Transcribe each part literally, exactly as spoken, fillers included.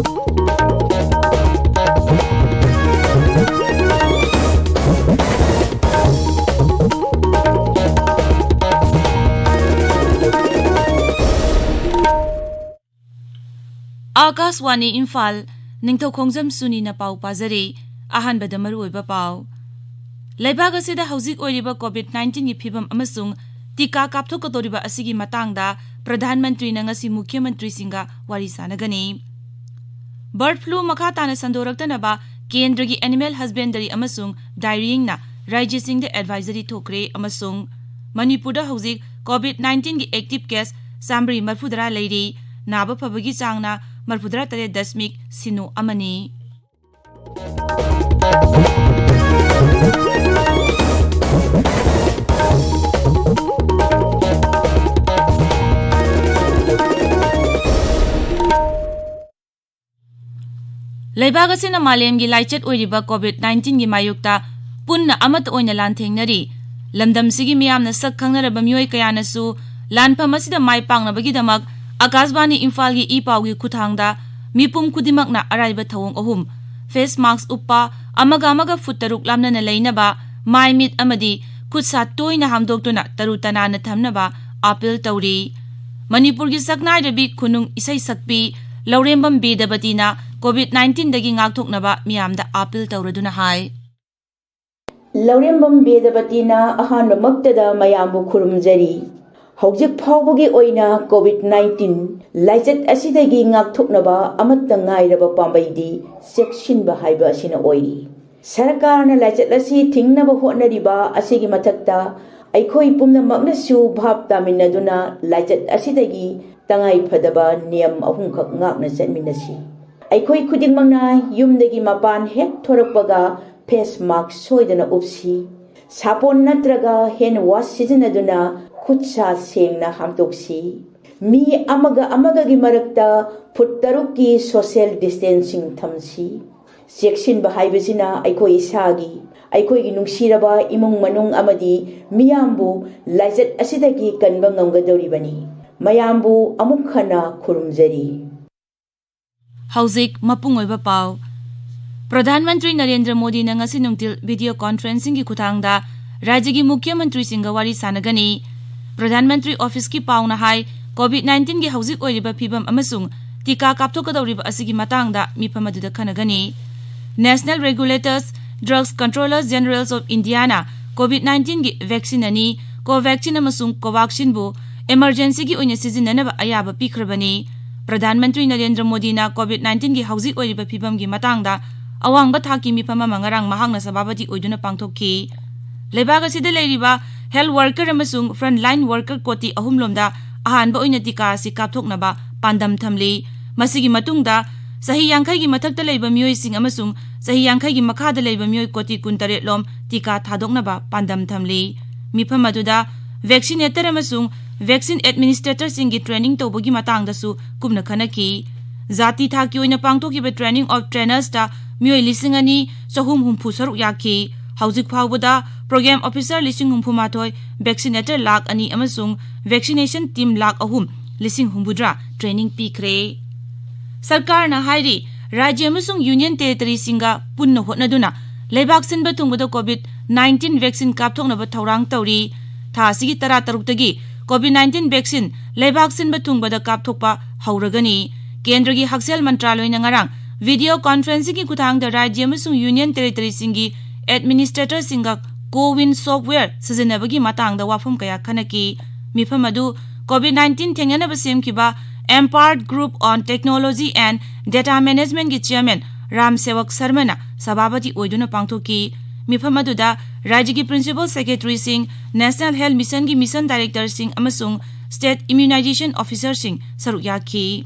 ꯑꯥꯀꯥꯁꯋꯥꯅꯤ ꯏꯝꯐꯥꯜ, ꯅꯤꯡꯊꯧꯈꯣꯡꯖꯝ ꯁꯨꯅꯤꯅ ꯄꯥꯎ ꯄꯥꯖꯔꯤ꯫ ꯑꯍꯥꯟꯕꯗ ꯃꯔꯨꯑꯣꯏꯕ ꯄꯥꯎ꯫ ꯂꯩꯕꯥꯛ ꯑꯁꯤꯗ ꯍꯧꯖꯤꯛ ꯑꯣꯏꯔꯤꯕ ꯀꯣꯚꯤꯗ ꯅꯥꯏꯟꯇꯤꯟꯒꯤ ꯐꯤꯕꯝ ꯑꯃꯁꯨꯡ ꯇꯤꯀꯥ ꯀꯥꯞꯊꯣꯛꯀꯗꯧꯔꯤꯕ ꯑꯁꯤꯒꯤ ꯃꯇꯥꯡꯗ ꯄ꯭ꯔꯙꯥꯟ ꯃꯟꯇ꯭ꯔꯤꯅ ꯉꯁꯤ ꯃꯨꯈ꯭ꯌ ꯃꯟꯇ꯭ꯔꯤꯁꯤꯡꯒ ꯋꯥꯔꯤ ꯁꯥꯟꯅꯒꯅꯤ꯫ ꯕꯔꯗ ꯐ꯭ꯂꯨ ꯃꯈꯥ ꯇꯥꯅ ꯁꯟꯗꯣꯔꯛꯇꯅꯕ ꯀꯦꯟꯗ꯭ꯔꯒꯤ ꯑꯦꯅꯤꯃꯦꯜ ꯍꯁꯕꯦꯟꯗꯔꯤ ꯑꯃꯁꯨꯡ ꯗꯥꯏꯔꯤꯡꯅ ꯔꯥꯖ꯭ꯌꯁꯤꯡꯗ ꯑꯦꯗꯚꯥꯏꯖꯔꯤ ꯊꯣꯛꯈ꯭ꯔꯦ ꯑꯃꯁꯨꯡ ꯃꯅꯤꯄꯨꯔꯗ ꯍꯧꯖꯤꯛ ꯀꯣꯚꯤꯗ ꯅꯥꯏꯟꯇꯤꯟꯒꯤ ꯑꯦꯛꯇꯤꯚ ꯀꯦꯁ ꯆꯥꯃꯔꯤ ꯃꯔꯤꯐꯨꯇꯔꯥ ꯂꯩꯔꯤ꯫ ꯅꯥꯕ ꯐꯕꯒꯤ ꯆꯥꯡꯅ ꯃꯔꯤꯐꯨꯇꯔꯥ ꯇꯔꯦꯠ ꯗꯁꯃꯤꯛ ꯁꯤꯅꯣ ꯑꯃꯅꯤ꯫ ꯂꯩꯕꯥꯛ ꯑꯁꯤꯅ ꯃꯥꯂꯦꯝꯒꯤ ꯂꯥꯏꯆꯠ ꯑꯣꯏꯔꯤꯕ ꯀꯣꯚꯤꯗ ꯅꯥꯏꯟꯇꯤꯟꯒꯤ ꯃꯥꯌꯣꯛꯇ ꯄꯨꯟꯅ ꯑꯃꯠꯇ ꯑꯣꯏꯅ ꯂꯥꯟꯊꯦꯡꯅꯔꯤ꯫ ꯂꯝꯗꯝꯁꯤꯒꯤ ꯃꯤꯌꯥꯝꯅ ꯁꯛ ꯈꯪꯅꯔꯕ ꯃꯤꯑꯣꯏ ꯀꯌꯥꯅꯁꯨ ꯂꯥꯟꯐꯝ ꯑꯁꯤꯗ ꯃꯥꯏ ꯄꯥꯛꯅꯕꯒꯤꯗꯃꯛ ꯑꯀꯥꯁꯕꯥꯅꯤ ꯏꯝꯐꯥꯜꯒꯤ ꯏ ꯄꯥꯎꯒꯤ ꯈꯨꯠꯊꯥꯡꯗ ꯃꯤꯄꯨꯝ ꯈꯨꯗꯤꯡꯃꯛꯅ ꯑꯔꯥꯏꯕ ꯊꯧꯑꯣꯡ ꯑꯍꯨꯝ: ꯐꯦꯁ ꯃꯥꯁꯛ ꯎꯞꯄ, ꯑꯃꯒ ꯑꯃꯒ ꯐꯨꯠ ꯇꯔꯨꯛ ꯂꯥꯞꯅꯅ ꯂꯩꯅꯕ, ꯃꯥꯏ ꯃꯤꯠ ꯑꯃꯗꯤ ꯈꯨꯠ ꯁꯥ ꯇꯣꯏꯅ ꯍꯥꯝꯗꯣꯛꯇꯨꯅ ꯇꯔꯨ ꯇꯅꯥꯟꯅ ꯊꯝꯅꯕ ꯑꯥꯄꯤꯜ ꯇꯧꯔꯤ꯫ ꯃꯅꯤꯄꯨꯔꯒꯤ ꯁꯛꯅꯥꯏꯔꯕꯤ ꯈꯨꯅꯨꯡ ꯏꯁꯩ ꯁꯛꯄꯤ ꯂꯧꯔꯦꯝꯕꯝ ꯕꯦꯗꯕꯇꯤꯅ ꯀꯣꯚꯤꯗ ꯅꯥꯏꯟꯇꯤꯟꯗꯒꯤ ꯉꯥꯛꯊꯣꯛꯅꯕ ꯃꯤꯌꯥꯝꯗ ꯑꯥꯄꯤꯜ ꯇꯧꯔꯗꯨꯅ ꯍꯥꯏ꯫ ꯂꯧꯔꯦꯝꯕꯝ ꯕꯦꯗꯕꯇꯤꯅ ꯑꯍꯥꯟꯕꯃꯛꯇꯗ ꯃꯌꯥꯝꯕꯨ ꯈꯨꯔꯨꯝꯖꯔꯤ꯫ ꯍꯧꯖꯤꯛ ꯐꯥꯎꯕꯒꯤ ꯑꯣꯏꯅ ꯀꯣꯚꯤꯗ ꯅꯥꯏꯟꯇꯤꯟ ꯂꯥꯏꯆꯠ ꯑꯁꯤꯗꯒꯤ ꯉꯥꯛꯊꯣꯛꯅꯕ ꯑꯃꯠꯇ ꯉꯥꯏꯔꯕ ꯄꯥꯝꯕꯩꯗꯤ ꯆꯦꯛꯁꯤꯟꯕ ꯍꯥꯏꯕ ꯑꯁꯤꯅ ꯑꯣꯏꯔꯤ꯫ ꯁꯔꯀꯥꯔꯅ ꯂꯥꯏꯆꯠ ꯑꯁꯤ ꯊꯤꯡꯅꯕ ꯍꯣꯠꯅꯔꯤꯕ ꯑꯁꯤꯒꯤ ꯃꯊꯛꯇ ꯑꯩꯈꯣꯏ ꯄꯨꯝꯅꯃꯛꯅꯁꯨ ꯚꯥꯞ ꯇꯥꯃꯤꯟꯅꯗꯨꯅ ꯂꯥꯏꯆꯠ ꯑꯁꯤꯗꯒꯤ ꯇꯉꯥꯏ ꯐꯗꯕ ꯅꯤꯌꯝ ꯑꯍꯨꯝꯈꯛ ꯉꯥꯛꯅ ꯆꯠꯃꯤꯟꯅꯁꯤ꯫ ꯑꯩꯈꯣꯏ ꯈꯨꯗꯤꯡꯃꯛꯅ ꯌꯨꯝꯗꯒꯤ ꯃꯄꯥꯟ ꯍꯦꯛ ꯊꯣꯔꯛꯄꯒ ꯐꯦꯁ ꯃꯥꯁꯛ ꯁꯣꯏꯗꯅ ꯎꯞꯁꯤ꯫ ꯁꯥꯄꯣꯟ ꯅꯠꯇ꯭ꯔꯒ ꯍꯦꯟ ꯋꯥꯁ ꯁꯤꯖꯤꯟꯅꯗꯨꯅ ꯈꯨꯠ ꯁꯥ ꯁꯦꯡꯅ ꯍꯥꯝꯗꯣꯛꯁꯤ꯫ ꯃꯤ ꯑꯃꯒ ꯑꯃꯒꯒꯤ ꯃꯔꯛꯇ ꯐꯨꯠ ꯇꯔꯨꯛꯀꯤ ꯁꯣꯁꯤꯌꯦꯜ ꯗꯤꯁꯇꯦꯟꯁꯤꯡ ꯊꯝꯁꯤ꯫ ꯆꯦꯛꯁꯤꯟꯕ ꯍꯥꯏꯕꯁꯤꯅ ꯑꯩꯈꯣꯏ ꯏꯁꯥꯒꯤ, ꯑꯩꯈꯣꯏꯒꯤ ꯅꯨꯡꯁꯤꯔꯕ ꯏꯃꯨꯡ ꯃꯅꯨꯡ ꯑꯃꯗꯤ ꯃꯤꯌꯥꯝꯕꯨ ꯂꯥꯏꯆꯠ ꯑꯁꯤꯗꯒꯤ ꯀꯟꯕ ꯉꯝꯒꯗꯧꯔꯤꯕꯅꯤ꯫ ꯃꯌꯥꯝꯕꯨ ꯑꯃꯨꯛ ꯍꯟꯅ ꯈꯨꯔꯨꯝꯖꯔꯤ꯫ ꯍꯧꯖꯤꯛ ꯃꯄꯨꯡ ꯑꯣꯏꯕ ꯄꯥꯎ꯫ ꯄ꯭ꯔꯙꯥꯟ ꯃꯟꯇ꯭ꯔꯤ ꯅꯔꯦꯟꯗ꯭ꯔ ꯃꯣꯗꯤꯅ ꯉꯁꯤ ꯅꯨꯡꯊꯤꯜ ꯚꯤꯗꯤꯑꯣ ꯀꯣꯟꯐꯔꯦꯟꯁꯤꯡꯒꯤ ꯈꯨꯠꯊꯥꯡꯗ ꯔꯥꯖ꯭ꯌꯒꯤ ꯃꯨꯈ꯭ꯌ ꯃꯟꯇ꯭ꯔꯤꯁꯤꯡꯒ ꯋꯥꯔꯤ ꯁꯥꯟꯅꯒꯅꯤ꯫ ꯄ꯭ꯔꯙꯥꯟ ꯃꯟꯇ꯭ꯔꯤ ꯑꯣꯐꯤꯁꯀꯤ ꯄꯥꯎꯅ ꯍꯥꯏ, ꯀꯣꯚꯤꯗ ꯅꯥꯏꯟꯇꯤꯟꯒꯤ ꯍꯧꯖꯤꯛ ꯑꯣꯏꯔꯤꯕ ꯐꯤꯕꯝ ꯑꯃꯁꯨꯡ ꯇꯤꯀꯥ ꯀꯥꯞꯊꯣꯛꯀꯗꯧꯔꯤꯕ ꯑꯁꯤꯒꯤ ꯃꯇꯥꯡꯗ ꯃꯤꯐꯝ ꯑꯗꯨꯗ ꯈꯟꯅꯒꯅꯤ꯫ National Regulators, Drugs Controllers Generals of Indiaꯅ ꯀꯣꯚꯤꯗ ꯅꯥꯏꯟꯇꯤꯟꯒꯤ ꯚꯦꯛꯁꯤꯟ ꯑꯅꯤ, ꯀꯣꯚꯦꯛꯁꯤꯟ ꯑꯃꯁꯨꯡ ꯀꯣꯚꯥꯛꯁꯤꯟꯕꯨ emergencyꯒꯤ ꯑꯣꯏꯅ ꯁꯤꯖꯤꯟꯅꯅꯕ ꯑꯌꯥꯕ ꯄꯤꯈ꯭ꯔꯕꯅꯤ꯫ ꯄ꯭ꯔꯙꯥꯟ ꯃꯟꯇ꯭ꯔꯤ ꯅꯔꯦꯟꯗ꯭ꯔ ꯃꯣꯗꯤꯅ ꯀꯣꯚꯤꯗ ꯅꯥꯏꯟꯇꯤꯟꯒꯤ ꯍꯧꯖꯤꯛ ꯑꯣꯏꯔꯤꯕ ꯐꯤꯕꯝꯒꯤ ꯃꯇꯥꯡꯗ ꯑꯋꯥꯡꯕ ꯊꯥꯛꯀꯤ ꯃꯤꯐꯝ ꯑꯃ ꯉꯔꯥꯡ ꯃꯍꯥꯛꯅ ꯁꯚꯥꯄꯇꯤ ꯑꯣꯏꯗꯨꯅ ꯄꯥꯡꯊꯣꯛꯈꯤ꯫ ꯂꯩꯕꯥꯛ ꯑꯁꯤꯗ ꯂꯩꯔꯤꯕ health worker ꯑꯃꯁꯨꯡ frontline worker ꯀꯣꯇꯤ ꯑꯍꯨꯝꯂꯣꯝꯗ ꯑꯍꯥꯟꯕ ꯑꯣꯏꯅ ꯇꯤꯀꯥ ꯑꯁꯤ ꯀꯥꯞꯊꯣꯛꯅꯕ ꯄꯥꯟꯗꯝ ꯊꯝꯂꯤ꯫ ꯃꯁꯤꯒꯤ ꯃꯇꯨꯡꯗ ꯆꯍꯤ ꯌꯥꯡꯈꯩꯒꯤ ꯃꯊꯛꯇ ꯂꯩꯕ ꯃꯤꯑꯣꯏꯁꯤꯡ ꯑꯃꯁꯨꯡ ꯆꯍꯤ ꯌꯥꯡꯈꯩꯒꯤ ꯃꯈꯥꯗ ꯂꯩꯕ ꯃꯤꯑꯣꯏ ꯀꯣꯇꯤ ꯀꯨꯟꯇꯔꯦꯠꯂꯣꯝ ꯇꯤꯀꯥ ꯊꯥꯗꯣꯛꯅꯕ ꯄꯥꯟꯗꯝ ꯊꯝꯂꯤ꯫ ꯃꯤꯐꯝ ꯑꯗꯨꯗ vaccinator ꯑꯃꯁꯨꯡ vaccine administratorꯁꯤꯡꯒꯤ training ꯇꯧꯕꯒꯤ ꯃꯇꯥꯡꯗꯁꯨ ꯀꯨꯞꯅ ꯈꯟꯅꯈꯤ꯫ ꯖꯥꯇꯤ ꯊꯥꯛꯀꯤ ꯑꯣꯏꯅ ꯄꯥꯡꯊꯣꯛꯈꯤꯕ training of trainersꯇ ꯃꯤꯑꯣꯏ ꯂꯤꯁꯤꯡ ꯑꯅꯤ ꯆꯍꯨꯝ ꯍꯨꯝꯐꯨ ꯁꯔꯨꯛ ꯌꯥꯈꯤ꯫ ꯍꯧꯖꯤꯛ ꯐꯥꯎꯕꯗ program officer ꯂꯤꯁꯤꯡ ꯍꯨꯝꯐꯨ ꯃꯥꯊꯣꯏ, vaccinator ꯂꯥꯈ ꯑꯅꯤ ꯑꯃꯁꯨꯡ vaccination team ꯂꯥꯈ ꯑꯍꯨꯝ ꯂꯤꯁꯤꯡ ꯍꯨꯝꯐꯨꯇꯔꯥ training ꯄꯤꯈ꯭ꯔꯦ꯫ ꯁꯔꯀꯥꯔꯅ ꯍꯥꯏꯔꯤ, ꯔꯥꯖ꯭ꯌ ꯑꯃꯁꯨꯡ ꯌꯨꯅꯤꯌꯟ ꯇꯦꯔꯤꯇꯣꯔꯤꯁꯤꯡꯒ ꯄꯨꯟꯅ ꯍꯣꯠꯅꯗꯨꯅ ꯂꯩꯕꯥꯛ ꯁꯤꯟꯕ ꯊꯨꯡꯕꯗ ꯀꯣꯚꯤꯗ ꯅꯥꯏꯟꯇꯤꯟ vaccine ꯀꯥꯞꯊꯣꯛꯅꯕ ꯊꯧꯔꯥꯡ ꯇꯧꯔꯤ꯫ ꯊꯥ ꯑꯁꯤꯒꯤ ꯇꯔꯥꯇꯔꯨꯛꯇꯒꯤ ꯀꯣꯚꯤꯗ ꯅꯥꯏꯟꯇꯤꯟ vaccine ꯂꯩꯕꯥꯛ ꯁꯤꯟꯕ ꯊꯨꯡꯕꯗ ꯀꯥꯞꯊꯣꯛꯄ ꯍꯧꯔꯒꯅꯤ꯫ ꯀꯦꯟꯗ꯭ꯔꯒꯤ ꯍꯛꯁꯦꯜ ꯃꯟꯇ꯭ꯔꯥꯂꯣꯏꯅ ꯉꯔꯥꯡ ꯚꯤꯗꯤꯑꯣ ꯀꯣꯟꯐꯔꯦꯟꯁꯤꯡꯒꯤ ꯈꯨꯠꯊꯥꯡꯗ ꯔꯥꯖ꯭ꯌ ꯑꯃꯁꯨꯡ ꯌꯨꯅꯤꯌꯟ ꯇꯦꯔꯤꯇꯣꯔꯤꯁꯤꯡꯒꯤ administratorꯁꯤꯡꯒ CoWIN software ꯁꯤꯖꯤꯟꯅꯕꯒꯤ ꯃꯇꯥꯡꯗ ꯋꯥꯐꯝ ꯀꯌꯥ ꯈꯟꯅꯈꯤ꯫ ꯃꯤꯐꯝ ꯑꯗꯨ ꯀꯣꯚꯤꯗ ꯅꯥꯏꯟꯇꯤꯟ ꯊꯦꯡꯅꯅꯕ ꯁꯦꯝꯈꯤꯕ Empowered Group on Technology and Data Managementꯀꯤ chairman Ram ꯁꯦꯋꯛ ꯁꯔꯃꯅ ꯁꯚꯥꯄꯇꯤ ꯑꯣꯏꯗꯨꯅ ꯄꯥꯡꯊꯣꯛꯈꯤ꯫ ꯃꯤꯐꯝ ꯑꯗꯨꯗ ꯔꯥꯖ꯭ꯌꯒꯤ principal secretaryꯁꯤꯡ, National Health Missionꯒꯤ mission directorꯁꯤꯡ ꯑꯃꯁꯨꯡ state immunization officerꯁꯤꯡ ꯁꯔꯨꯛ ꯌꯥꯈꯤ꯫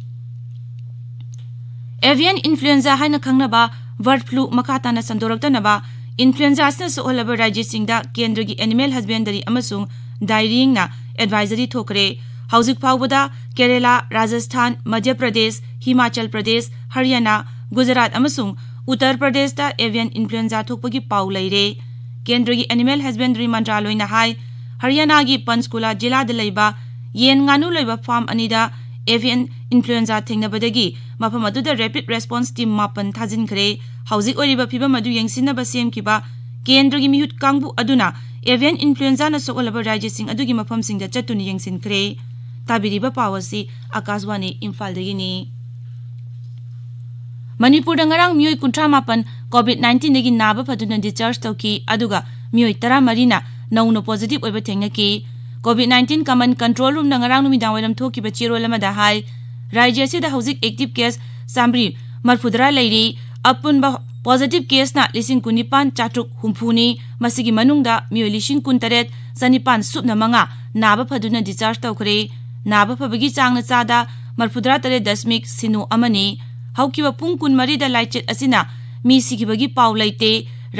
Avian influenza ꯍꯥꯏꯅ ꯈꯪꯅꯕ bird flu ꯃꯈꯥ ꯇꯥꯅ ꯁꯟꯗꯣꯔꯛꯇꯅꯕ influenza ꯑꯁꯤꯅ ꯁꯣꯛꯍꯜꯂꯕ ꯔꯥꯖ꯭ꯌꯁꯤꯡꯗ ꯀꯦꯟꯗ꯭ꯔꯒꯤ Animal Husbandry ꯑꯃꯁꯨꯡ Dairyingꯅ advisory ꯊꯣꯛꯈ꯭ꯔꯦ꯫ ꯍꯧꯖꯤꯛ ꯐꯥꯎꯕꯗ ꯀꯦꯔꯦꯂꯥ, ꯔꯥꯖꯁꯊꯥꯟ, ꯃꯙ꯭ꯌ ꯄ꯭ꯔꯗꯦꯁ, ꯍꯤꯃꯥꯆꯜ ꯄ꯭ꯔꯗꯦꯁ, ꯍꯔꯤꯌꯥꯅꯥ, ꯒꯨꯖꯔꯥꯠ ꯑꯃꯁꯨꯡ ꯎꯠꯇꯔ ꯄ꯭ꯔꯗꯦꯁꯇ avian influenza ꯊꯣꯛꯄꯒꯤ ꯄꯥꯎ ꯂꯩꯔꯦ꯫ ꯀꯦꯟꯗ꯭ꯔꯒꯤ Animal Husbandry ꯃꯟꯇ꯭ꯔꯥꯂꯣꯏꯅ ꯍꯥꯏ, ꯍꯔꯤꯌꯥꯅꯥꯒꯤ ꯄꯟꯆꯀꯨꯂꯥ ꯖꯤꯂꯥꯗ ꯂꯩꯕ ꯌꯦꯟ ꯉꯥꯅꯨ ꯂꯣꯏꯕ farm ꯑꯅꯤꯗ ꯑꯦꯚꯤꯌꯟ ꯏꯟꯐ꯭ꯂꯨꯑꯦꯟꯖꯥ ꯊꯦꯡꯅꯕꯗꯒꯤ ꯃꯐꯝ ꯑꯗꯨꯗ ꯔꯦꯄꯤꯗ ꯔꯦꯁꯄꯣꯟꯁ ꯇꯤꯝ ꯃꯥꯄꯟ ꯊꯥꯖꯤꯟꯈ꯭ꯔꯦ꯫ ꯍꯧꯖꯤꯛ ꯑꯣꯏꯔꯤꯕ ꯐꯤꯕꯝ ꯑꯗꯨ ꯌꯦꯡꯁꯤꯟꯅꯕ ꯁꯦꯝꯈꯤꯕ ꯀꯦꯟꯗ꯭ꯔꯒꯤ ꯃꯤꯍꯨꯠ ꯀꯥꯡꯕꯨ ꯑꯗꯨꯅ ꯑꯦꯚꯤꯌꯟ ꯏꯟꯐ꯭ꯂꯨꯑꯦꯟꯖꯥꯅ ꯁꯣꯛꯍꯜꯂꯕ ꯔꯥꯖ꯭ꯌꯁꯤꯡ ꯑꯗꯨꯒꯤ ꯃꯐꯝꯁꯤꯡꯗ ꯆꯠꯇꯨꯅ ꯌꯦꯡꯁꯤꯟꯈ꯭ꯔꯦ꯫ ꯇꯥꯕꯤꯔꯤꯕ ꯄꯥꯎ ꯑꯁꯤ ꯑꯀꯥꯁꯕꯥꯅꯤ ꯏꯝꯐꯥꯜꯗꯒꯤꯅꯤ꯫ ꯃꯅꯤꯄꯨꯔꯗ ꯉꯔꯥꯡ ꯃꯤꯑꯣꯏ ꯀꯨꯟꯊ꯭ꯔꯥ ꯃꯥꯄꯟ ꯀꯣꯚꯤꯗ ꯅꯥꯏꯟꯇꯤꯟꯗꯒꯤ ꯅꯥꯕ ꯐꯗꯨꯅ ꯗꯤꯁꯆꯥꯔꯖ ꯇꯧꯈꯤ, ꯑꯗꯨꯒ ꯃꯤꯑꯣꯏ ꯇꯔꯥꯃꯔꯤꯅ ꯅꯧꯅ ꯄꯣꯖꯤꯇꯤꯚ ꯑꯣꯏꯕ ꯊꯦꯡꯅꯈꯤ꯫ ꯀꯣꯚꯤꯗ ꯅꯥꯏꯟꯇꯤꯟ ꯀꯃꯟ ꯀꯟꯇ꯭ꯔꯣꯜ ꯔꯨꯝꯗ ꯉꯔꯥꯡ ꯅꯨꯃꯤꯗꯥꯡꯋꯥꯏꯔꯝ ꯊꯣꯛꯈꯤꯕ ꯆꯦꯔꯣꯜ ꯑꯃꯗ ꯍꯥꯏ, ꯔꯥꯖ꯭ꯌ ꯑꯁꯤꯗ ꯍꯧꯖꯤꯛ ꯑꯦꯛꯇꯤꯚ ꯀꯦꯁ ꯆꯥꯃꯔꯤ ꯃꯔꯐꯨꯇꯔꯥ ꯂꯩꯔꯤ꯫ ꯑꯄꯨꯟꯕ ꯄꯣꯖꯤꯇꯤꯚ ꯀꯦꯁꯅ ꯂꯤꯁꯤꯡ ꯀꯨꯟꯅꯤꯄꯥꯟ ꯆꯥꯇ꯭ꯔꯨꯛ ꯍꯨꯝꯐꯨꯅꯤ꯫ ꯃꯁꯤꯒꯤ ꯃꯅꯨꯡꯗ ꯃꯤꯑꯣꯏ ꯂꯤꯁꯤꯡ ꯀꯨꯟꯇꯔꯦꯠ ꯆꯅꯤꯄꯥꯟ ꯁꯨꯞꯅ ꯃꯉꯥ ꯅꯥꯕ ꯐꯗꯨꯅ ꯗꯤꯁꯆꯥꯔꯖ ꯇꯧꯈ꯭ꯔꯦ꯫ ꯅꯥꯕ ꯐꯕꯒꯤ ꯆꯥꯡꯅ ꯆꯥꯗ ꯃꯔꯐꯨꯇꯔꯥ ꯇꯔꯦꯠ ꯗꯁꯃꯤꯛ ꯁꯤꯅꯣ ꯑꯃꯅꯤ꯫ ꯍꯧꯈꯤꯕ ꯄꯨꯡ ꯀꯨꯟꯃꯔꯤꯗ ꯂꯥꯏꯆꯠ ꯑꯁꯤꯅ ꯃꯤ ꯁꯤꯈꯤꯕꯒꯤ ꯄꯥꯎ ꯂꯩꯇꯦ꯫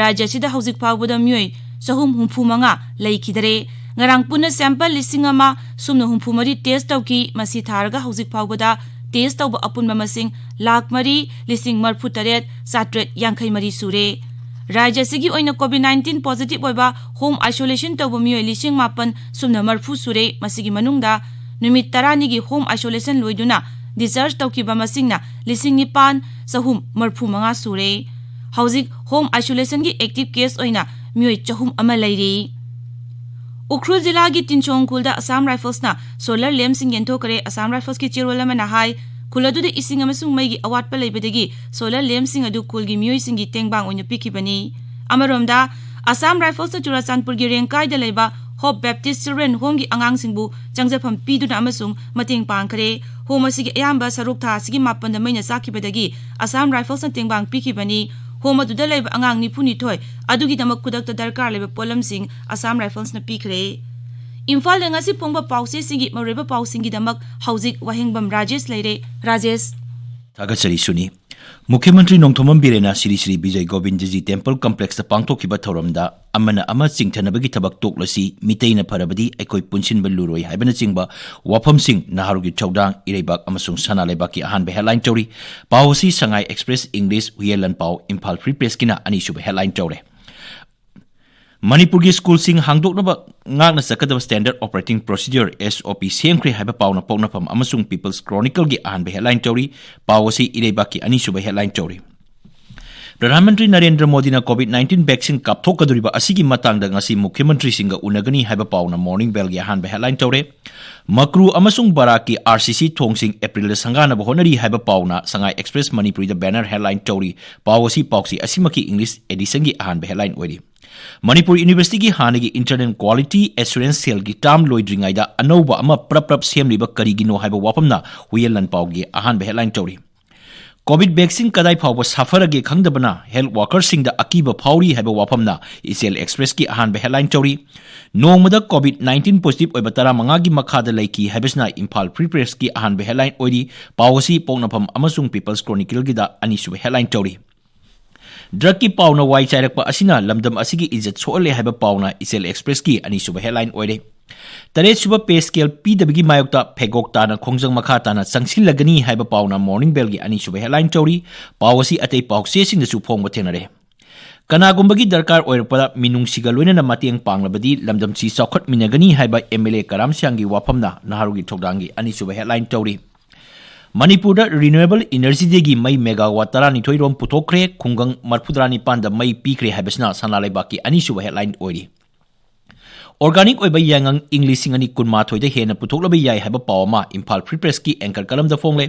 ꯔꯥꯖ꯭ꯌ ꯑꯁꯤꯗ ꯍꯧꯖꯤꯛ ꯐꯥꯎꯕꯗ ꯃꯤꯑꯣꯏ ꯆꯍꯨꯝ ꯍꯨꯝꯐꯨ ꯃꯉꯥ ꯂꯩꯈꯤꯗꯔꯦ꯫ ꯉꯔꯥꯡ ꯄꯨꯟꯅ ꯁꯦꯝꯄꯜ ꯂꯤꯁꯤꯡ ꯑꯃ ꯁꯨꯞꯅ ꯍꯨꯝꯐꯨ ꯃꯔꯤ ꯇꯦꯁ ꯇꯧꯈꯤ꯫ ꯃꯁꯤ ꯊꯥꯔꯒ ꯍꯧꯖꯤꯛ ꯐꯥꯎꯕꯗ ꯇꯦꯁ ꯇꯧꯕ ꯑꯄꯨꯟꯕ ꯃꯁꯤꯡ ꯂꯥꯈ ꯃꯔꯤ ꯂꯤꯁꯤꯡ ꯃꯔꯐꯨ ꯇꯔꯦꯠ ꯆꯥꯇ꯭ꯔꯦꯠ ꯌꯥꯡꯈꯩ ꯃꯔꯤ ꯁꯨꯔꯦ꯫ ꯔꯥꯖ꯭ꯌ ꯑꯁꯤꯒꯤ ꯑꯣꯏꯅ ꯀꯣꯚꯤꯗ ꯅꯥꯏꯟꯇꯤꯟ ꯄꯣꯖꯤꯇꯤꯚ ꯑꯣꯏꯕ ꯍꯣꯝ ꯑꯥꯏꯁꯣꯂꯦꯁꯟ ꯇꯧꯕ ꯃꯤꯑꯣꯏ ꯂꯤꯁꯤꯡ ꯃꯥꯄꯟ ꯁꯨꯞꯅ ꯃꯔꯐꯨ ꯁꯨꯔꯦ꯫ ꯃꯁꯤꯒꯤ ꯃꯅꯨꯡꯗ ꯅꯨꯃꯤꯠ ꯇꯔꯥꯅꯤꯒꯤ ꯍꯣꯝ ꯑꯥꯏꯁꯣꯂꯦꯁꯟ ꯂꯣꯏꯗꯨꯅ ꯗꯤꯁꯆꯥꯔꯖ ꯇꯧꯈꯤꯕ ꯃꯁꯤꯡꯅ ꯂꯤꯁꯤꯡ ꯅꯤꯄꯥꯟ ꯆꯍꯨꯝ ꯃꯔꯐꯨ ꯃꯉꯥ ꯁꯨꯔꯦ꯫ ꯍꯧꯖꯤꯛ ꯍꯣꯝ ꯑꯥꯏꯁꯣꯂꯦꯁꯟꯒꯤ ꯑꯦꯛꯇꯤꯚ ꯀꯦꯁ ꯑꯣꯏꯅ ꯃꯤꯑꯣꯏ ꯆꯍꯨꯝ ꯑꯃ ꯂꯩꯔꯤ꯫ ꯎꯈ꯭ꯔꯨꯜ ꯖꯤꯂꯥꯒꯤ ꯇꯤꯟꯁꯣꯡ ꯈꯨꯜꯗ ꯑꯁꯥꯝ ꯔꯥꯏꯐꯜꯁꯅ ꯁꯣꯂꯔ ꯂꯦꯝꯞꯁꯤꯡ ꯌꯦꯟꯊꯣꯛꯈ꯭ꯔꯦ꯫ ꯑꯁꯥꯝ ꯔꯥꯏꯐꯜꯁꯀꯤ ꯆꯦꯔꯣꯜ ꯑꯃꯅ ꯍꯥꯏ, ꯈꯨꯜ ꯑꯗꯨꯗ ꯏꯁꯤꯡ ꯑꯃꯁꯨꯡ ꯃꯩꯒꯤ ꯑꯋꯥꯠꯄ ꯂꯩꯕꯗꯒꯤ ꯁꯣꯂꯔ ꯂꯦꯝꯞꯁꯤꯡ ꯑꯗꯨ ꯈꯨꯜꯒꯤ ꯃꯤꯑꯣꯏꯁꯤꯡꯒꯤ ꯇꯦꯡꯕꯥꯡ ꯑꯣꯏꯅ ꯄꯤꯈꯤꯕꯅꯤ꯫ ꯑꯃꯔꯣꯝꯗ, ꯑꯁꯥꯝ ꯔꯥꯏꯐꯜꯁꯅ ꯆꯨꯔꯥꯆꯥꯟꯄꯨꯔꯒꯤ ꯔꯦꯡꯀꯥꯏꯗ ꯂꯩꯕ ꯍꯣꯞ ꯕꯦꯞꯇꯤꯁ ꯆꯤꯜꯗ꯭ꯔꯦꯟ ꯍꯣꯝꯒꯤ ꯑꯉꯥꯡꯁꯤꯡꯕꯨ ꯆꯪꯖꯐꯝ ꯄꯤꯗꯨꯅ ꯑꯃꯁꯨꯡ ꯃꯇꯦꯡ ꯄꯥꯡꯈ꯭ꯔꯦ꯫ ꯍꯣꯝ ꯑꯁꯤꯒꯤ ꯑꯌꯥꯝꯕ ꯁꯔꯨꯛ ꯊꯥ ꯑꯁꯤꯒꯤ ꯃꯥꯄꯟꯗ ꯃꯩꯅ ꯆꯥꯛꯈꯤꯕꯗꯒꯤ ꯑꯁꯥꯝ ꯔꯥꯏꯐꯜꯁꯅ ꯇꯦꯡꯕꯥꯡ ꯄꯤꯈꯤꯕꯅꯤ꯫ ꯍꯣꯝ ꯑꯗꯨꯗ ꯂꯩꯕ ꯑꯉꯥꯡ ꯅꯤꯐꯨ ꯅꯤꯊꯣꯏ ꯑꯗꯨꯒꯤꯗꯃꯛ ꯈꯨꯗꯛꯇ ꯗꯔꯀꯥꯔ ꯂꯩꯕ ꯄꯣꯠꯂꯝꯁꯤꯡ ꯑꯁꯥꯝ ꯔꯥꯏꯐꯜꯁꯅ ꯄꯤꯈ꯭ꯔꯦ꯫ ꯏꯝꯐꯥꯜꯗ ꯉꯁꯤ ꯐꯣꯡꯕ ꯄꯥꯎꯆꯦꯁꯤꯡꯒꯤ ꯃꯔꯨꯑꯣꯏꯕ ꯄꯥꯎꯁꯤꯡꯒꯤꯗꯃꯛ ꯍꯧꯖꯤꯛ ꯋꯥꯍꯦꯡꯕꯝ ꯔꯥꯖꯦꯁ ꯂꯩꯔꯦ꯫ ꯔꯥꯖꯦꯁ꯫ ꯊꯥꯒꯠꯆꯔꯤ ꯁꯨꯅꯤ꯫ ꯃꯨꯈ꯭ꯌ ꯃꯟꯇ꯭ꯔꯤ ꯅꯣꯡꯊꯣꯝꯕꯝ ꯕꯤꯔꯦꯟꯅ ꯁ꯭ꯔꯤ ꯁ꯭ꯔꯤ ꯕꯤꯖꯌ ꯒꯣꯕꯤꯟꯗꯖꯤ ꯇꯦꯝꯄꯜ ꯀꯝꯄ꯭ꯂꯦꯛꯁꯇ ꯄꯥꯡꯊꯣꯛꯈꯤꯕ ꯊꯧꯔꯝꯗ ꯑꯃꯅ ꯑꯃ ꯆꯤꯡꯊꯅꯕꯒꯤ ꯊꯕꯛ ꯇꯣꯛꯂꯁꯤ, ꯃꯤꯇꯩꯅ ꯐꯔꯕꯗꯤ ꯑꯩꯈꯣꯏ ꯄꯨꯟꯁꯤꯟꯕ ꯂꯨꯔꯣꯏ ꯍꯥꯏꯕꯅꯆꯤꯡꯕ ꯋꯥꯐꯝꯁꯤꯡ, ꯅꯍꯥꯔꯣꯜꯒꯤ ꯊꯧꯗꯥꯡ, ꯏꯔꯩꯕꯥꯛ ꯑꯃꯁꯨꯡ ꯁꯅꯥ ꯂꯩꯕꯥꯛꯀꯤ ꯑꯍꯥꯟꯕ ꯍꯦꯗꯂꯥꯏꯟ ꯇꯧꯔꯤ꯫ ꯄꯥꯎ ꯑꯁꯤ ꯁꯉꯥꯏ ꯑꯦꯛꯁꯄ꯭ꯔꯦꯁ ꯏꯪꯂꯤꯁ, ꯍꯨꯏꯌꯦꯟ ꯂꯥꯟꯄꯥꯎ, ꯏꯝꯐꯥꯜ ꯐ꯭ꯔꯤ ꯄ꯭ꯔꯦꯁꯀꯤꯅ ꯑꯅꯤꯁꯨꯕ ꯍꯦꯗꯂꯥꯏꯟ ꯇꯧꯔꯦ꯫ ꯃꯅꯤꯄꯨꯔꯒꯤ ꯁ꯭ꯀꯨꯜꯁꯤꯡ ꯍꯥꯡꯗꯣꯛꯅꯕ ꯉꯥꯛꯅ ꯆꯠꯀꯗꯕ Standard Operating Procedure, S O P, ꯁꯦꯝꯈ꯭ꯔꯦ ꯍꯥꯏꯕ ꯄꯥꯎꯅ ꯄꯣꯛꯅꯐꯝ ꯑꯃꯁꯨꯡ People's Chronicleꯒꯤ ꯑꯍꯥꯟꯕ headline ꯇꯧꯔꯤ꯫ ꯄꯥꯎ ꯑꯁꯤ ꯏꯔꯩꯕꯥꯛꯀꯤ ꯑꯅꯤꯁꯨꯕ headline ꯇꯧꯔꯤ꯫ ꯄ꯭ꯔꯙꯥꯟ ꯃꯟꯇ꯭ꯔꯤ ꯅꯔꯦꯟꯗ꯭ꯔ ꯃꯣꯗꯤꯅ COVID nineteen vaccine ꯀꯥꯞꯊꯣꯛꯀꯗꯧꯔꯤꯕ ꯑꯁꯤꯒꯤ ꯃꯇꯥꯡꯗ ꯉꯁꯤ ꯃꯨꯈ꯭ꯌ ꯃꯟꯇ꯭ꯔꯤꯁꯤꯡꯒ ꯎꯅꯒꯅꯤ ꯍꯥꯏꯕ ꯄꯥꯎꯅ Morning Bellꯒꯤ ꯑꯍꯥꯟꯕ headline ꯇꯧꯔꯦ꯫ ꯃꯀ꯭ꯔꯨ ꯑꯃꯁꯨꯡ ꯕꯔꯥꯛꯀꯤ R C C ꯊꯣꯡꯁꯤꯡ Aprilꯗ ꯁꯪꯒꯥꯅꯕ ꯍꯣꯠꯅꯔꯤ ꯍꯥꯏꯕ ꯄꯥꯎꯅ Sangai Express ꯃꯅꯤꯄꯨꯔꯤꯗ banner headline ꯇꯧꯔꯤ꯫ ꯄꯥꯎ ꯑꯁꯤ ꯄꯥꯎꯆꯦ ꯑꯁꯤꯃꯛꯀꯤ English editionꯒꯤ ꯑꯍꯥꯟꯕ headline ꯑꯣꯏꯔꯤ꯫ ꯃꯅꯤꯄꯨꯔ Universityꯒꯤ ꯍꯥꯟꯅꯒꯤ Internal Quality Assurance Cellꯒꯤ term ꯂꯣꯏꯗ꯭ꯔꯤꯉꯩꯗ ꯑꯅꯧꯕ ꯑꯃ ꯄ꯭ꯔꯞ ꯄ꯭ꯔꯞ ꯁꯦꯝꯂꯤꯕ ꯀꯔꯤꯒꯤꯅꯣ ꯍꯥꯏꯕ ꯋꯥꯐꯝꯅ ꯍꯨꯏꯌꯦꯟ ꯂꯥꯟꯄꯥꯎꯒꯤ ꯑꯍꯥꯟꯕ headline ꯇꯧꯔꯤ꯫ COVID vaccine ꯀꯗꯥꯏ ꯐꯥꯎꯕ ꯁꯥꯐꯔꯒꯦ ꯈꯪꯗꯕꯅ health workerꯁꯤꯡꯗ ꯑꯀꯤꯕ ꯐꯥꯎꯔꯤ ꯍꯥꯏꯕ ꯋꯥꯐꯝꯅ ꯏꯆꯦꯜ Expressꯀꯤ ꯑꯍꯥꯟꯕ headline ꯇꯧꯔꯤ꯫ ꯅꯣꯡꯃꯗ COVID nineteen positive ꯑꯣꯏꯕ ꯇꯔꯥꯃꯉꯥꯒꯤ ꯃꯈꯥꯗ ꯂꯩꯈꯤ ꯍꯥꯏꯕꯁꯤꯅ ꯏꯝꯐꯥꯜ Free Pressꯀꯤ ꯑꯍꯥꯟꯕ headline ꯑꯣꯏꯔꯤ꯫ ꯄꯥꯎ ꯑꯁꯤ ꯄꯣꯛꯅꯐꯝ ꯑꯃꯁꯨꯡ People's Chronicleꯒꯤꯗ ꯑꯅꯤꯁꯨꯕ headline ꯇꯧꯔꯤ꯫ Drugꯀꯤ ꯄꯥꯎꯅ ꯋꯥꯏ ꯆꯥꯏꯔꯛꯄ ꯑꯁꯤꯅ ꯂꯝꯗꯝ ꯑꯁꯤꯒꯤ ꯏꯖꯠ ꯁꯣꯛꯍꯜꯂꯦ ꯍꯥꯏꯕ ꯄꯥꯎꯅ ꯏꯆꯦꯜ Expressꯀꯤ ꯑꯅꯤꯁꯨꯕ headline ꯑꯣꯏꯔꯦ꯫ ꯇꯔꯦꯠꯁꯨꯕ pay scale ꯄꯤꯗꯕꯒꯤ ꯃꯥꯌꯣꯛꯇ ꯐꯦꯒꯣꯛ ꯇꯥꯅ ꯈꯣꯡꯖꯪ ꯃꯈꯥ ꯇꯥꯅ ꯆꯪꯁꯤꯜꯂꯒꯅꯤ ꯍꯥꯏꯕ ꯄꯥꯎꯅ Morning Bellꯒꯤ ꯑꯅꯤꯁꯨꯕ headline ꯇꯧꯔꯤ꯫ ꯄꯥꯎ ꯑꯁꯤ ꯑꯇꯩ ꯄꯥꯎꯆꯦꯁꯤꯡꯗꯁꯨ ꯐꯣꯡꯕ ꯊꯦꯡꯅꯔꯦ꯫ ꯀꯅꯥꯒꯨꯝꯕꯒꯤ ꯗꯔꯀꯥꯔ ꯑꯣꯏꯔꯛꯄꯗ ꯃꯤꯅꯨꯡꯁꯤꯒ ꯂꯣꯏꯅꯅ ꯃꯇꯦꯡ ꯄꯥꯡꯂꯕꯗꯤ ꯂꯝꯗꯝꯁꯤ ꯆꯥꯎꯈꯠꯃꯤꯟꯅꯒꯅꯤ ꯍꯥꯏꯕ MLA ꯀꯔꯥꯝ ꯁꯤꯌꯥꯡꯒꯤ ꯋꯥꯐꯝꯅ ꯅꯍꯥꯔꯣꯜꯒꯤ ꯊꯧꯗꯥꯡꯒꯤ ꯑꯅꯤꯁꯨꯕ headline ꯇꯧꯔꯤ꯫ ꯃꯅꯤꯄꯨꯔꯗ renewable energyꯗꯒꯤ ꯃꯩ megawatt ꯇꯔꯥꯅꯤꯊꯣꯏ ꯔꯣꯝ ꯄꯨꯊꯣꯛꯈ꯭ꯔꯦ, ꯈꯨꯡꯒꯪ ꯃꯔꯤꯐꯨꯇꯔꯥ ꯅꯤꯄꯥꯟꯗ ꯃꯩ ꯄꯤꯈ꯭ꯔꯦ ꯍꯥꯏꯕꯁꯤꯅ ꯁꯅꯥ ꯂꯩꯕꯥꯛꯀꯤ ꯑꯅꯤꯁꯨꯕ headline ꯑꯣꯏꯔꯤ꯫ Organic ꯑꯣꯏꯕ ꯌꯥꯏꯉꯪ ꯏꯪ ꯂꯤꯁꯤꯡ ꯑꯅꯤ ꯀꯨꯟꯃꯥꯊꯣꯏꯗ ꯍꯦꯟꯅ ꯄꯨꯊꯣꯛꯂꯕ ꯌꯥꯏ ꯍꯥꯏꯕ ꯄꯥꯎ ꯑꯃ ꯏꯝꯐꯥꯜ Free Pressꯀꯤ anchor columnꯗ ꯐꯣꯡꯂꯦ꯫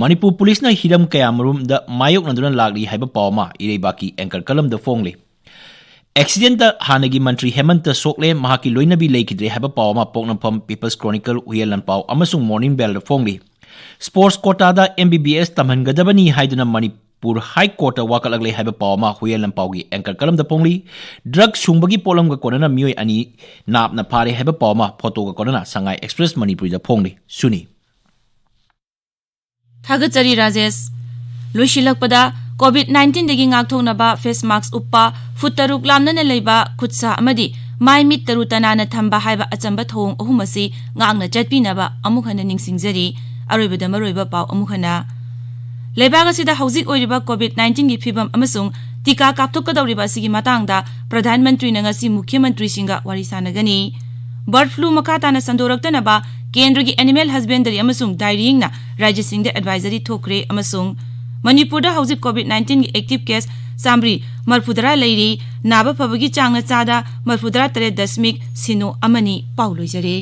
ꯃꯅꯤꯄꯨꯔ ꯄꯨꯂꯤꯁꯅ ꯍꯤꯔꯝ ꯀꯌꯥꯃꯔꯨꯝꯗ ꯃꯥꯌꯣꯛꯅꯗꯨꯅ ꯂꯥꯛꯂꯤ ꯍꯥꯏꯕ ꯄꯥꯎ ꯑꯃ ꯏꯔꯩꯕꯥꯛꯀꯤ anchor columnꯗ ꯐꯣꯡꯂꯤ꯫ Accidentꯇ ꯍꯥꯟꯅꯒꯤ ꯃꯟꯇ꯭ꯔꯤ ꯍꯦꯃꯟꯇ ꯁꯣꯛꯂꯦ, ꯃꯍꯥꯛꯀꯤ ꯂꯣꯏꯅꯕꯤ ꯂꯩꯈꯤꯗ꯭ꯔꯦ ꯍꯥꯏꯕ ꯄꯥꯎ ꯑꯃ ꯄꯣꯛꯅꯐꯝ People's Chronicle ꯍꯨꯏꯌꯦꯟ ꯂꯥꯟꯄꯥꯎ ꯑꯃꯁꯨꯡ Morning Bellꯗ ꯐꯣꯡꯂꯤ꯫ Sports quotaꯗ MBBS ꯇꯝꯍꯟꯒꯗꯕꯅꯤ ꯍꯥꯏꯗꯨꯅ ꯃꯅꯤꯄꯨꯔ High Courtꯇ ꯋꯥꯀꯠꯂꯛꯂꯦ ꯍꯥꯏꯕ ꯄꯥꯎ ꯑꯃ ꯍꯨꯏꯌꯦꯟ ꯂꯥꯟꯄꯥꯎꯒꯤ anchor columnꯗ ꯐꯣꯡꯂꯤ꯫ Drug ꯁꯨꯡꯕꯒꯤ ꯄꯣꯠꯂꯝꯒ ꯀꯣꯟꯅꯅ ꯃꯤꯑꯣꯏ ꯑꯅꯤ ꯅꯥꯞꯅ ꯐꯥꯔꯦ ꯍꯥꯏꯕ ꯄꯥꯎ ꯑꯃ photoꯒ ꯀꯣꯟꯅꯅ Sangai Express ꯃꯅꯤꯄꯨꯔꯤꯗ ꯐꯣꯡꯂꯤ꯫ ꯁꯨꯅꯤ꯫ ꯊꯥꯒꯠꯆꯔꯤ ꯔꯥꯖꯦꯁ꯫ ꯂꯣꯏꯁꯤꯜꯂꯛꯄꯗ, COVID nineteenꯗꯒꯤ ꯉꯥꯛꯊꯣꯛꯅꯕ face mask ꯎꯞꯄ, ꯐꯨꯠ ꯇꯔꯨꯛ ꯂꯥꯞꯅꯅ ꯂꯩꯕ, ꯈꯨꯠ ꯁꯥ ꯑꯃꯗꯤ ꯃꯥꯏ ꯃꯤꯠ ꯇꯔꯨ ꯇꯅꯥꯟꯅ ꯊꯝꯕ ꯍꯥꯏꯕ ꯑꯆꯝꯕ ꯊꯧꯑꯣꯡ ꯑꯍꯨꯝ ꯑꯁꯤ ꯉꯥꯛꯅ ꯆꯠꯄꯤꯅꯕ ꯑꯃꯨꯛ ꯍꯟꯅ ꯅꯤꯡꯁꯤꯡꯖꯔꯤ꯫ ꯑꯔꯣꯏꯕꯗ ꯃꯔꯨꯑꯣꯏꯕ ꯄꯥꯎ ꯑꯃꯨꯛ ꯍꯟꯅ꯫ ꯂꯩꯕꯥꯛ ꯑꯁꯤꯗ ꯍꯧꯖꯤꯛ ꯑꯣꯏꯔꯤꯕ COVID nineteenꯒꯤ ꯐꯤꯕꯝ ꯑꯃꯁꯨꯡ ꯇꯤꯀꯥ ꯀꯥꯞꯊꯣꯛꯀꯗꯧꯔꯤꯕ ꯑꯁꯤꯒꯤ ꯃꯇꯥꯡꯗ ꯄ꯭ꯔꯙꯥꯟ ꯃꯟꯇ꯭ꯔꯤꯅ ꯉꯁꯤ ꯃꯨꯈ꯭ꯌ ꯃꯟꯇ꯭ꯔꯤꯁꯤꯡꯒ ꯋꯥꯔꯤ ꯁꯥꯟꯅꯒꯅꯤ꯫ ꯕꯔꯗ ꯐ꯭ꯂꯨ ꯃꯈꯥ ꯇꯥꯅ ꯁꯟꯗꯣꯔꯛꯇꯅꯕ ꯀꯦꯟꯗ꯭ꯔꯒꯤ ꯑꯦꯅꯤꯃꯦꯜ ꯍꯁꯕꯦꯟꯗꯔꯤ ꯑꯃꯁꯨꯡ ꯗꯥꯏꯔꯤꯡꯅ ꯔꯥꯖ꯭ꯌꯁꯤꯡꯗ ꯑꯦꯗꯚꯥꯏꯖꯔꯤ ꯊꯣꯛꯈ꯭ꯔꯦ ꯑꯃꯁꯨꯡ ꯃꯅꯤꯄꯨꯔꯗ ꯍꯧꯖꯤꯛ ꯀꯣꯚꯤꯗ ꯅꯥꯏꯟꯇꯤꯟꯒꯤ ꯑꯦꯛꯇꯤꯚ ꯀꯦꯁ ꯆꯥꯃꯔꯤ ꯃꯔꯐꯨꯇꯔꯥ ꯂꯩꯔꯤ꯫ ꯅꯥꯕ ꯐꯕꯒꯤ ꯆꯥꯡꯅ ꯆꯥꯗ ꯃꯔꯐꯨꯇꯔꯥ ꯇꯔꯦꯠ ꯗꯁꯃꯤꯛ ꯁꯤꯅꯣ ꯑꯃꯅꯤ꯫ ꯄꯥꯎ ꯂꯣꯏꯖꯔꯦ꯫